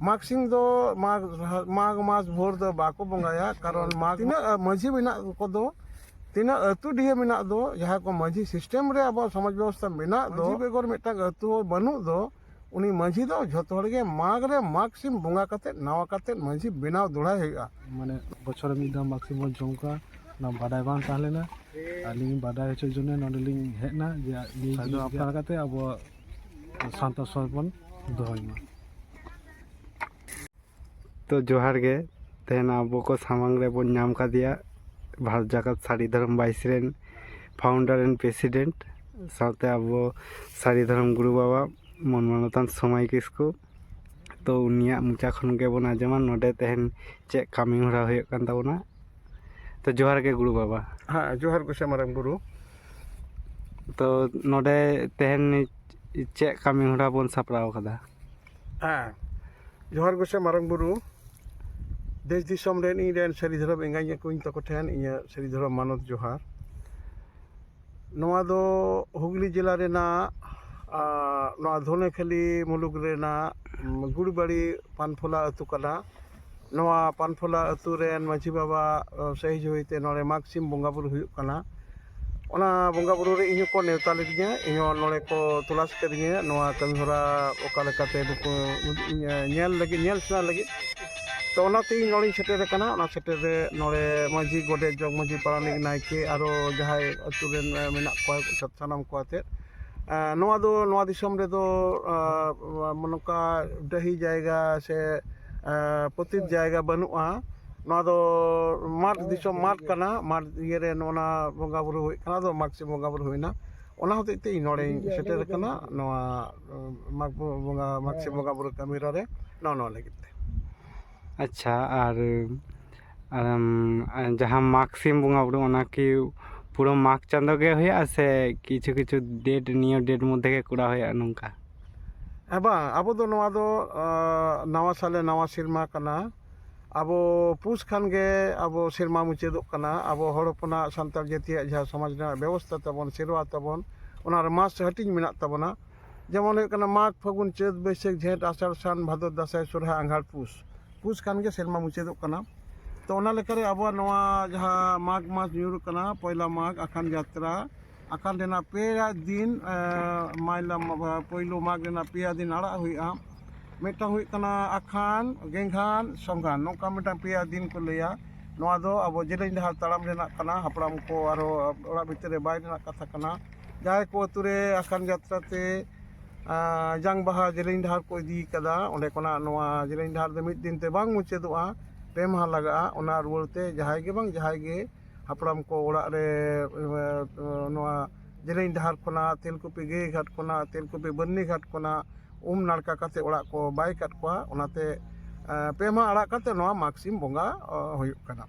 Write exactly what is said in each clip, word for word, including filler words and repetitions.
ᱢᱟᱜᱽ ᱥᱤᱢ ᱫᱚ ᱢᱟᱜᱽ, ᱢᱟᱜᱽ ᱢᱟᱥ ᱵᱷᱳᱨ ᱫᱚ ᱵᱟᱠᱚ ᱵᱚᱸᱜᱟᱭᱟ, ᱠᱟᱨᱚᱱ ᱢᱟᱜᱽ ᱛᱤᱱᱟᱹᱜ ᱢᱟᱹᱡᱷᱤ ᱢᱮᱱᱟᱜ ᱠᱚᱫᱚ, ᱛᱤᱱᱟᱹᱜ ᱟᱹᱛᱩ ᱰᱤᱦᱟᱹ ᱢᱮᱱᱟᱜ ᱫᱚ, ᱡᱟᱦᱟᱸ ᱠᱚ ᱢᱟᱹᱡᱷᱤ ᱥᱤᱥᱴᱮᱢ ᱨᱮ ᱟᱵᱚᱣᱟᱜ ᱥᱚᱢᱟᱡᱽ ᱵᱮᱵᱚᱥᱛᱷᱟ ᱢᱮᱱᱟᱜ ᱫᱚ, ᱢᱟᱹᱡᱷᱤ ᱵᱮᱜᱚᱨ ᱢᱤᱫᱴᱟᱝ ᱟᱹᱛᱩ ᱦᱚᱸ ᱵᱟᱹᱱᱩᱜ ᱫᱚ, ᱩᱱᱤ ᱢᱟᱹᱡᱷᱤ ᱫᱚ ᱡᱷᱚᱛᱚ ᱦᱚᱲ ᱜᱮ ᱢᱟᱜᱽ ᱨᱮ ᱢᱟᱜᱽ ᱥᱤᱢ ᱵᱚᱸᱜᱟ ᱠᱟᱛᱮᱫ, ᱱᱟᱣᱟ ᱠᱟᱛᱮᱫ ᱢᱟᱹᱡᱷᱤ ᱵᱮᱱᱟᱣ ᱫᱚᱦᱲᱟᱭ ᱦᱩᱭᱩᱜᱼᱟ᱾ ᱢᱟᱱᱮ ᱵᱚᱪᱷᱚᱨ ᱨᱮ ᱢᱤᱫ ᱫᱷᱟᱣ ᱢᱟᱜᱽ ᱥᱤᱢ ᱵᱚᱱ ᱡᱚᱢ ᱠᱚᱣᱟ, ᱚᱱᱟ ᱵᱟᱰᱟᱭ ᱵᱟᱝ ᱛᱟᱦᱮᱸ ᱞᱮᱱᱟ᱾ ᱟᱹᱞᱤᱧ ᱵᱟᱰᱟᱭ ᱦᱚᱪᱚ ᱡᱚᱱᱱᱮ ᱱᱚᱰᱮ ᱞᱤᱧ ᱦᱮᱡ ᱮᱱᱟ ᱡᱮ ᱱᱤᱭᱟᱹ ᱟᱫᱚ ᱡᱤᱱᱤᱥ ᱟᱯᱮ ᱵᱮᱱᱟᱣ ᱠᱟᱛᱮ ᱟᱵᱚ ᱥᱟᱱᱛᱟᱲ ᱥᱚᱢᱟᱡᱽ ᱵᱚᱱ ᱫᱚᱦᱚᱭ ᱢᱟ᱾ ᱛᱚ ᱡᱚᱦᱟᱨ ᱜᱮ, ᱛᱮᱦᱮᱧ ᱟᱵᱚ ᱠᱚ ᱥᱟᱢᱟᱝ ᱨᱮᱵᱚᱱ ᱧᱟᱢ ᱠᱟᱫᱮᱭᱟ ᱵᱷᱟᱨᱚᱛ ᱡᱟᱠᱟᱛ ᱥᱟᱹᱨᱤ ᱫᱷᱚᱨᱚᱢ ᱵᱟᱭᱤᱥ ᱨᱮᱱ founder and president, ᱥᱟᱶᱛᱮ ᱟᱵᱚ ᱥᱟᱹᱨᱤ ᱫᱷᱚᱨᱚᱢ ᱜᱩᱨᱩ ᱵᱟᱵᱟ ᱢᱚᱱ ᱢᱟᱱᱚᱛᱟᱱ ᱥᱚᱢᱟᱭ ᱠᱤᱥᱠᱩ᱾ ᱛᱚ ᱩᱱᱤᱭᱟᱜ ᱢᱚᱪᱟ ᱠᱷᱚᱱ ᱜᱮᱵᱚᱱ ᱟᱸᱡᱚᱢᱟ ᱱᱚᱰᱮ ᱛᱮᱦᱮᱧ ᱪᱮᱫ ᱠᱟᱹᱢᱤ ᱦᱚᱨᱟ ᱦᱩᱭᱩᱜ ᱠᱟᱱ ᱛᱟᱵᱚᱱᱟ᱾ ᱛᱚ ᱡᱚᱦᱟᱨ ᱜᱮ ᱜᱩᱨᱩ ᱵᱟᱵᱟ᱾ ᱦᱮᱸ, ᱡᱚᱦᱟᱨ ᱜᱚᱸᱥᱟᱭ ᱢᱟᱨᱟᱝ ᱵᱩᱨᱩ᱾ ᱛᱚ ᱱᱚᱰᱮ ᱛᱮᱦᱮᱧ ᱪᱮᱫ ᱠᱟᱹᱢᱤ ᱦᱚᱨᱟ ᱵᱚᱱ ᱥᱟᱯᱲᱟᱣ ᱠᱟᱫᱟ? ᱦᱮᱸ, ᱡᱚᱦᱟᱨ ᱜᱚᱸᱥᱟᱭ ᱢᱟᱨᱟᱝ ᱵᱩᱨᱩ᱾ ᱫᱮᱥ ᱫᱤᱥᱚᱢ ᱨᱮᱱ ᱤᱧ ᱨᱮᱱ ᱥᱟᱹᱨᱤ ᱫᱷᱚᱨᱚᱢ ᱮᱸᱜᱟᱧ ᱟᱠᱚᱧ ᱛᱟᱠᱚ ᱴᱷᱮᱱ ᱤᱧᱟᱹᱜ ᱥᱟᱹᱨᱤ ᱫᱷᱚᱨᱚᱢ ᱢᱟᱱᱚᱛ ᱡᱚᱦᱟᱨ᱾ ᱱᱚᱣᱟ ᱫᱚ ᱦᱩᱜᱽᱞᱤ ᱡᱮᱞᱟ ᱨᱮᱱᱟᱜ, ᱟᱨ ᱱᱚᱣᱟ ᱫᱷᱚᱱᱮᱠᱷᱟᱞᱤ ᱢᱩᱞᱩᱠ ᱨᱮᱱᱟᱜ, ᱩᱢ, ᱜᱩᱲᱵᱟᱲᱤ ᱯᱟᱱᱯᱷᱚᱞᱟ ᱟᱹᱛᱩ ᱠᱟᱱᱟ᱾ ᱱᱚᱣᱟ ᱯᱟᱱᱯᱷᱚᱞᱟ ᱟᱹᱛᱩ ᱨᱮᱱ ᱢᱟᱹᱡᱷᱤ ᱵᱟᱵᱟ, ᱟ, ᱥᱟᱹᱦᱤ ᱡᱩᱦᱤ ᱛᱮ ᱱᱚᱰᱮ ᱢᱟᱜᱽ ᱥᱤᱢ ᱵᱚᱸᱜᱟ ᱵᱩᱨᱩ ᱦᱩᱭᱩᱜ ᱠᱟᱱᱟ᱾ ᱚᱱᱟ ᱵᱚᱸᱜᱟ ᱵᱩᱨᱩ ᱨᱮ ᱤᱧ ᱦᱚᱸᱠᱚ ᱱᱮᱣᱛᱟ ᱞᱤᱫᱤᱧᱟ, ᱤᱧ ᱦᱚᱸ ᱱᱚᱰᱮ ᱠᱚ ᱛᱚᱞᱟᱥ ᱠᱟᱹᱫᱤᱧᱟ, ᱱᱚᱣᱟ ᱠᱟᱹᱢᱤ ᱦᱚᱨᱟ ᱚᱠᱟ ᱞᱮᱠᱟᱛᱮ ᱱᱩᱠᱩ ᱧᱮᱞ ᱞᱟᱹᱜᱤᱫ, ᱧᱮᱞ ᱥᱮᱬᱟ ᱞᱟᱹᱜᱤᱫ᱾ ᱛᱚ ᱚᱱᱟᱛᱮ ᱤᱧ ᱱᱚᱰᱮᱧ ᱥᱮᱴᱮᱨ ᱟᱠᱟᱱᱟ᱾ ᱚᱱᱟ ᱥᱮᱴᱮᱨ ᱨᱮ ᱱᱚᱰᱮ ᱢᱟᱹᱡᱷᱤ, ᱜᱚᱰᱮᱛ, ᱡᱚᱜᱽ ᱢᱟᱹᱡᱷᱤ, ᱯᱟᱨᱟᱱᱤᱠ, ᱱᱟᱭᱠᱮ, ᱟᱨᱚ ᱡᱟᱦᱟᱸᱭ ᱟᱹᱛᱩ ᱨᱮᱱ, ᱮ, ᱢᱮᱱᱟᱜ ᱠᱚᱣᱟ, ᱥᱟᱱᱟᱢ ᱠᱚ ᱟᱛᱮᱫ, ᱮ, ᱱᱚᱣᱟ ᱫᱚ, ᱱᱚᱣᱟ ᱫᱤᱥᱚᱢ ᱨᱮᱫᱚ, ᱮ, ᱱᱚᱝᱠᱟ ᱰᱟᱹᱦᱤ ᱡᱟᱭᱜᱟ ᱥᱮ, ᱮ, ᱯᱚᱛᱤᱛ ᱡᱟᱭᱜᱟ ᱵᱟᱹᱱᱩᱜᱼᱟ᱾ ᱱᱚᱣᱟ ᱫᱚ ᱢᱟᱴᱷ ᱫᱤᱥᱚᱢ, ᱢᱟᱴᱷ ᱠᱟᱱᱟ, ᱢᱟᱴᱷ ᱤᱭᱟᱹ ᱨᱮ ᱱᱚᱜᱼᱚ ᱱᱟ ᱵᱚᱸᱜᱟ ᱵᱩᱨᱩ ᱦᱩᱭᱩᱜ ᱠᱟᱱᱟ, ᱟᱫᱚ ᱢᱟᱜᱽ ᱥᱤᱢ ᱵᱚᱸᱜᱟ ᱵᱩᱨᱩ ᱦᱩᱭᱱᱟ᱾ ᱚᱱᱟ ᱦᱚᱛᱮᱡ ᱛᱮ ᱤᱧ ᱱᱚᱰᱮᱧ ᱥᱮᱴᱮᱨ ᱟᱠᱟᱱᱟ, ᱱᱚᱣᱟ, ᱮ, ᱢᱟᱜᱽ ᱵᱚᱸᱜᱟ, ᱢᱟᱜᱽ ᱥᱤᱢ ᱵᱚᱸᱜᱟ ᱵᱩᱨᱩ ᱠᱟᱹᱢᱤ ᱦᱚᱨᱟ ᱨᱮ ᱱᱚᱜᱼᱚ ᱱᱚᱣᱟ ᱞᱟᱹᱜᱤᱫ ᱛᱮ᱾ ᱟᱪᱪᱷᱟ, ᱟᱨ, ᱟᱨ, ᱟᱨ ᱡᱟᱦᱟᱸ ᱢᱟᱜᱽ ᱥᱤᱢ ᱵᱚᱸᱜᱟ ᱵᱩᱨᱩ, ᱚᱱᱟ ᱠᱤ ᱯᱩᱨᱟᱹ ᱢᱟᱜᱽ ᱪᱟᱸᱫᱳ ᱜᱮ ᱦᱩᱭᱩᱜᱼᱟ ᱥᱮ ᱠᱤᱪᱷᱩ ᱠᱤᱪᱷᱩ date, ᱱᱤᱭᱟᱹ date ᱢᱚᱫᱽᱫᱷᱮ ᱜᱮ ᱠᱚᱨᱟᱣ ᱦᱩᱭᱩᱜᱼᱟ ᱱᱚᱝᱠᱟ? ᱦᱮᱸ, ᱵᱟᱝ, ᱟᱵᱚ ᱫᱚ ᱱᱚᱣᱟ ᱫᱚ, ᱟ, ᱱᱟᱣᱟ ᱥᱟᱞᱮ ᱱᱟᱣᱟ ᱥᱮᱨᱢᱟ ᱠᱟᱱᱟ᱾ ᱟᱵᱚ ᱯᱩᱥ ᱠᱷᱟᱱ ᱜᱮ ᱟᱵᱚ ᱥᱮᱨᱢᱟ ᱢᱩᱪᱟᱹᱫᱚᱜ ᱠᱟᱱᱟ᱾ ᱟᱵᱚ ᱦᱚᱲ ᱦᱚᱯᱚᱱᱟᱜ, ᱥᱟᱱᱛᱟᱲ ᱡᱟᱹᱛᱤᱭᱟᱜ ᱡᱟᱦᱟᱸ ᱥᱚᱢᱟᱡᱽ ᱨᱮᱱᱟᱜ ᱵᱮᱵᱚᱥᱛᱷᱟ ᱛᱟᱵᱚᱱ, ᱥᱮᱨᱣᱟ ᱛᱟᱵᱚᱱ, ᱚᱱᱟ ᱨᱮ ᱢᱟᱥ ᱦᱟᱹᱴᱤᱧ ᱢᱮᱱᱟᱜ ᱛᱟᱵᱚᱱᱟ᱾ ᱡᱮᱢᱚᱱ ᱦᱩᱭᱩᱜ ᱠᱟᱱᱟ ᱢᱟᱜᱽ, ᱯᱷᱟᱹᱜᱩᱱ, ᱪᱟᱹᱛ, ᱵᱟᱹᱭᱥᱟᱹᱠᱷ, ᱡᱷᱮᱸᱴ, ᱟᱥᱟᱲ, ᱥᱟᱱ, ᱵᱷᱟᱫᱚᱨ, ᱫᱟᱸᱥᱟᱭ, ᱥᱚᱨᱦᱟᱭ, ᱟᱸᱜᱷᱟᱲ, ᱯᱩᱥ᱾ ᱯᱩᱥ ᱠᱷᱟᱱ ᱜᱮ ᱥᱮᱨᱢᱟ ᱢᱩᱪᱟᱹᱫᱚᱜ ᱠᱟᱱᱟ᱾ ᱛᱚ ᱚᱱᱟ ᱞᱮᱠᱟᱨᱮ ᱟᱵᱚᱣᱟᱜ ᱱᱚᱣᱟ ᱡᱟᱦᱟᱸ ᱢᱟᱜᱽ ᱢᱟᱥ ᱧᱩᱨᱩᱜ ᱠᱟᱱᱟ, ᱯᱚᱭᱞᱟ ᱢᱟᱜᱽ, ᱟᱠᱷᱟᱱ ᱡᱟᱛᱨᱟ, ᱟᱠᱷᱟᱱ ᱨᱮᱱᱟᱜ ᱯᱮᱭᱟ ᱫᱤᱱ, ᱮᱸ, ᱢᱟᱭᱞᱟ, ᱯᱳᱭᱞᱳ ᱢᱟᱜᱽ ᱨᱮᱱᱟᱜ ᱯᱮᱭᱟ ᱫᱤᱱ ᱟᱲᱟᱜ ᱦᱩᱭᱩᱜᱼᱟ᱾ ᱢᱤᱫᱴᱟᱝ ᱦᱩᱭᱩᱜ ᱠᱟᱱᱟ ᱟᱠᱷᱟᱱ, ᱜᱮᱸᱜᱷᱟᱱ, ᱥᱚᱝᱜᱷᱟᱱ, ᱱᱚᱝᱠᱟ ᱢᱤᱫᱴᱟᱝ ᱯᱮᱭᱟ ᱫᱤᱱ ᱠᱚ ᱞᱟᱹᱭᱟ᱾ ᱱᱚᱣᱟ ᱫᱚ ᱟᱵᱚ ᱡᱮᱞᱮᱧ ᱰᱟᱦᱟᱨ ᱛᱟᱲᱟᱢ ᱨᱮᱱᱟᱜ ᱠᱟᱱᱟ, ᱦᱟᱯᱲᱟᱢ ᱠᱚ ᱟᱨᱚ ᱚᱲᱟᱜ ᱵᱷᱤᱛᱤᱨ ᱨᱮ ᱵᱟᱭ ᱨᱮᱱᱟᱜ ᱠᱟᱛᱷᱟ ᱠᱟᱱᱟ᱾ ᱡᱟᱦᱟᱸᱭ ᱠᱚ ᱟᱹᱛᱩ ᱨᱮ ᱟᱠᱷᱟᱱ ᱡᱟᱛᱨᱟ ᱛᱮ, ᱟᱸ, ᱡᱟᱝ ᱵᱟᱦᱟ ᱡᱮᱞᱮᱧ ᱰᱟᱦᱟᱨ ᱠᱚ ᱤᱫᱤ ᱠᱟᱫᱟ, ᱚᱸᱰᱮ ᱠᱷᱚᱱᱟᱜ ᱱᱚᱣᱟ ᱡᱮᱞᱮᱧ ᱰᱟᱦᱟᱨ ᱫᱚ ᱢᱤᱫ ᱫᱤᱱ ᱛᱮ ᱵᱟᱝ ᱢᱩᱪᱟᱹᱫᱚᱜᱼᱟ, ᱯᱮ ᱢᱟᱦᱟ ᱞᱟᱜᱟᱜᱼᱟ᱾ ᱚᱱᱟ ᱨᱩᱣᱟᱹᱲ ᱛᱮ ᱡᱟᱦᱟᱸᱭ ᱜᱮ ᱵᱟᱝ ᱡᱟᱦᱟᱸᱭ ᱜᱮ ᱦᱟᱯᱲᱟᱢ ᱠᱚ ᱚᱲᱟᱜ ᱨᱮ, ᱮ, ᱱᱚᱣᱟ ᱡᱮᱞᱮᱧ ᱰᱟᱦᱟᱨ ᱠᱷᱚᱱᱟᱜ, ᱛᱮᱞᱠᱩᱯᱤ ᱜᱟᱹᱭ ᱜᱷᱟᱴ ᱠᱷᱚᱱᱟᱜ, ᱛᱮᱞᱠᱩᱯᱤ ᱵᱟᱹᱨᱱᱤ ᱜᱷᱟᱴ ᱠᱷᱚᱱᱟᱜ ᱩᱢ ᱱᱟᱲᱠᱟ ᱠᱟᱛᱮ ᱚᱲᱟᱜ ᱠᱚ ᱵᱟᱭ ᱠᱟᱫ ᱠᱚᱣᱟ᱾ ᱚᱱᱟᱛᱮ, ᱮ, ᱯᱮ ᱢᱟᱦᱟ ᱟᱲᱟᱜ ᱠᱟᱛᱮ ᱱᱚᱣᱟ ᱢᱟᱜᱽ ᱥᱤᱢ ᱵᱚᱸᱜᱟ, ᱚ, ᱦᱩᱭᱩᱜ ᱠᱟᱱᱟ᱾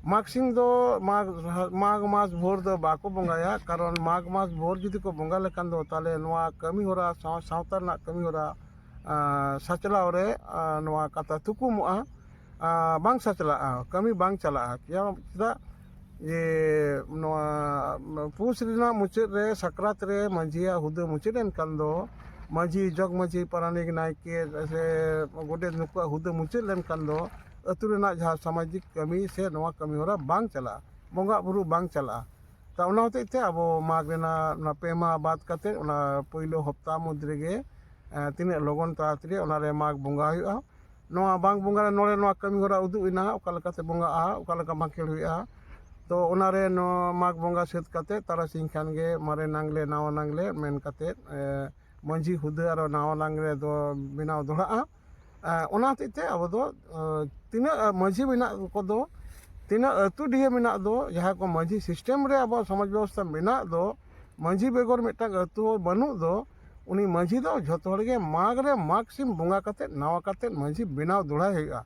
ᱢᱟᱜᱽ ᱥᱤᱢ ᱫᱚ ᱢᱟᱜᱽ, ᱢᱟᱜᱽ ᱢᱟᱥ ᱵᱷᱳᱨ ᱫᱚ ᱵᱟᱠᱚ ᱵᱚᱸᱜᱟᱭᱟ, ᱠᱟᱨᱚᱱ ᱢᱟᱜᱽ ᱢᱟᱥ ᱵᱷᱳᱨ ᱡᱩᱫᱤ ᱠᱚ ᱵᱚᱸᱜᱟ ᱞᱮᱠᱷᱟᱱ ᱫᱚ, ᱛᱟᱦᱚᱞᱮ ᱱᱚᱣᱟ ᱠᱟᱹᱢᱤ ᱦᱚᱨᱟ, ᱥᱟᱶ-, ᱥᱟᱶᱛᱟ ᱨᱮᱱᱟᱜ ᱠᱟᱹᱢᱤ ᱦᱚᱨᱟ, ᱟᱸ, ᱥᱟᱪᱞᱟᱣ ᱨᱮ, ᱟᱸ, ᱱᱚᱣᱟ ᱠᱟᱛᱷᱟ ᱛᱷᱩᱠᱩᱢᱚᱜᱼᱟ, ᱟᱸ, ᱵᱟᱝ ᱥᱟᱪᱞᱟᱜᱼᱟ, ᱠᱟᱹᱢᱤ ᱵᱟᱝ ᱪᱟᱞᱟᱜᱼᱟ᱾ ᱪᱮᱫᱟᱜ? ᱪᱮᱫᱟᱜ ᱡᱮ ᱱᱚᱣᱟ ᱯᱩᱥ ᱨᱮᱱᱟᱜ ᱢᱩᱪᱟᱹᱫ ᱨᱮ, ᱥᱟᱠᱨᱟᱛ ᱨᱮ ᱢᱟᱹᱡᱷᱤᱭᱟᱜ ᱦᱩᱫᱟᱹ ᱢᱩᱪᱟᱹᱫ ᱮᱱ ᱠᱷᱟᱱ ᱫᱚ, ᱢᱟᱹᱡᱷᱤ, ᱡᱚᱜᱽ ᱢᱟᱹᱡᱷᱤ, ᱯᱟᱨᱟᱱᱤᱠ, ᱱᱟᱭᱠᱮ ᱥᱮ ᱜᱚᱰᱮᱛ, ᱱᱩᱠᱩᱣᱟᱜ ᱦᱩᱫᱟᱹ ᱢᱩᱪᱟᱹᱫ ᱞᱮᱱᱠᱷᱟᱱ ᱫᱚ, ᱟᱹᱛᱩ ᱨᱮᱱᱟᱜ ᱡᱟᱦᱟᱸ ᱥᱟᱢᱟᱡᱤᱠ ᱠᱟᱹᱢᱤ ᱥᱮ ᱱᱚᱣᱟ ᱠᱟᱹᱢᱤ ᱦᱚᱨᱟ ᱵᱟᱝ ᱪᱟᱞᱟᱜᱼᱟ, ᱵᱚᱸᱜᱟ ᱵᱩᱨᱩ ᱵᱟᱝ ᱪᱟᱞᱟᱜᱼᱟ᱾ ᱛᱟ ᱚᱱᱟ ᱦᱚᱛᱮᱡ ᱛᱮ ᱟᱵᱚ ᱢᱟᱜᱽ ᱨᱮᱱᱟᱜ ᱚᱱᱟ ᱯᱮ ᱢᱟᱦᱟ ᱵᱟᱫ ᱠᱟᱛᱮ, ᱚᱱᱟ ᱯᱳᱭᱞᱳ ᱦᱚᱯᱛᱟ ᱢᱚᱫᱽᱫᱷᱮ ᱨᱮᱜᱮ, ᱮ, ᱛᱤᱱᱟᱹᱜ ᱞᱚᱜᱚᱱ ᱛᱟᱲᱟᱛᱟᱲᱤ ᱚᱱᱟᱨᱮ ᱢᱟᱜᱽ ᱵᱚᱸᱜᱟ ᱦᱩᱭᱩᱜᱼᱟ᱾ ᱱᱚᱣᱟ ᱵᱟᱝ ᱵᱚᱸᱜᱟ ᱨᱮ ᱱᱚᱰᱮ ᱱᱚᱣᱟ ᱠᱟᱹᱢᱤ ᱦᱚᱨᱟ ᱩᱫᱩᱜ ᱮᱱᱟ, ᱚᱠᱟ ᱞᱮᱠᱟᱛᱮ ᱵᱚᱸᱜᱟᱜᱼᱟ, ᱚᱠᱟ ᱞᱮᱠᱟ ᱵᱟᱸᱠᱷᱮᱲ ᱦᱩᱭᱩᱜᱼᱟ᱾ ᱛᱚ ᱚᱱᱟᱨᱮ ᱱᱚᱣᱟ ᱢᱟᱜᱽ ᱵᱚᱸᱜᱟ ᱥᱟᱹᱛ ᱠᱟᱛᱮ ᱛᱟᱨᱟᱥᱤᱧ ᱠᱷᱟᱱ ᱜᱮ ᱢᱟᱨᱮ ᱱᱟᱝᱞᱮ ᱱᱟᱣᱟ ᱱᱟᱝᱞᱮ ᱢᱮᱱ ᱠᱟᱛᱮ, ᱮ, ᱢᱟᱹᱡᱷᱤ ᱦᱩᱫᱟᱹ ᱟᱨᱚ ᱱᱟᱣᱟ ᱱᱟᱝᱞᱮ ᱫᱚ ᱵᱮᱱᱟᱣ ᱫᱚᱦᱲᱟᱜᱼᱟ᱾ ᱮ, ᱚᱱᱟ ᱦᱚᱛᱮᱡ ᱛᱮ ᱟᱵᱚ ᱫᱚ, ᱮ, ᱛᱤᱱᱟᱹᱜ ᱢᱟᱹᱡᱷᱤ ᱢᱮᱱᱟᱜ ᱠᱚᱫᱚ, ᱛᱤᱱᱟᱹᱜ ᱟᱹᱛᱩ ᱰᱤᱦᱟᱹ ᱢᱮᱱᱟᱜ ᱫᱚ, ᱡᱟᱦᱟᱸ ᱠᱚ ᱢᱟᱹᱡᱷᱤ system ᱨᱮ ᱟᱵᱚᱣᱟᱜ ᱥᱚᱢᱟᱡᱽ ᱵᱮᱵᱚᱥᱛᱷᱟ ᱢᱮᱱᱟᱜ ᱫᱚ, ᱢᱟᱹᱡᱷᱤ ᱵᱮᱜᱚᱨ ᱢᱤᱫᱴᱟᱝ ᱟᱹᱛᱩ ᱦᱚᱸ ᱵᱟᱹᱱᱩᱜ ᱫᱚ, ᱩᱱᱤ ᱢᱟᱹᱡᱷᱤ ᱫᱚ ᱡᱷᱚᱛᱚ ᱦᱚᱲ ᱜᱮ ᱢᱟᱜᱽ ᱨᱮ ᱢᱟᱜᱽ ᱥᱤᱢ ᱵᱚᱸᱜᱟ ᱠᱟᱛᱮ, ᱱᱟᱣᱟ ᱠᱟᱛᱮ ᱢᱟᱹᱡᱷᱤ ᱵᱮᱱᱟᱣ ᱫᱚᱦᱲᱟᱭ ᱦᱩᱭᱩᱜᱼᱟ᱾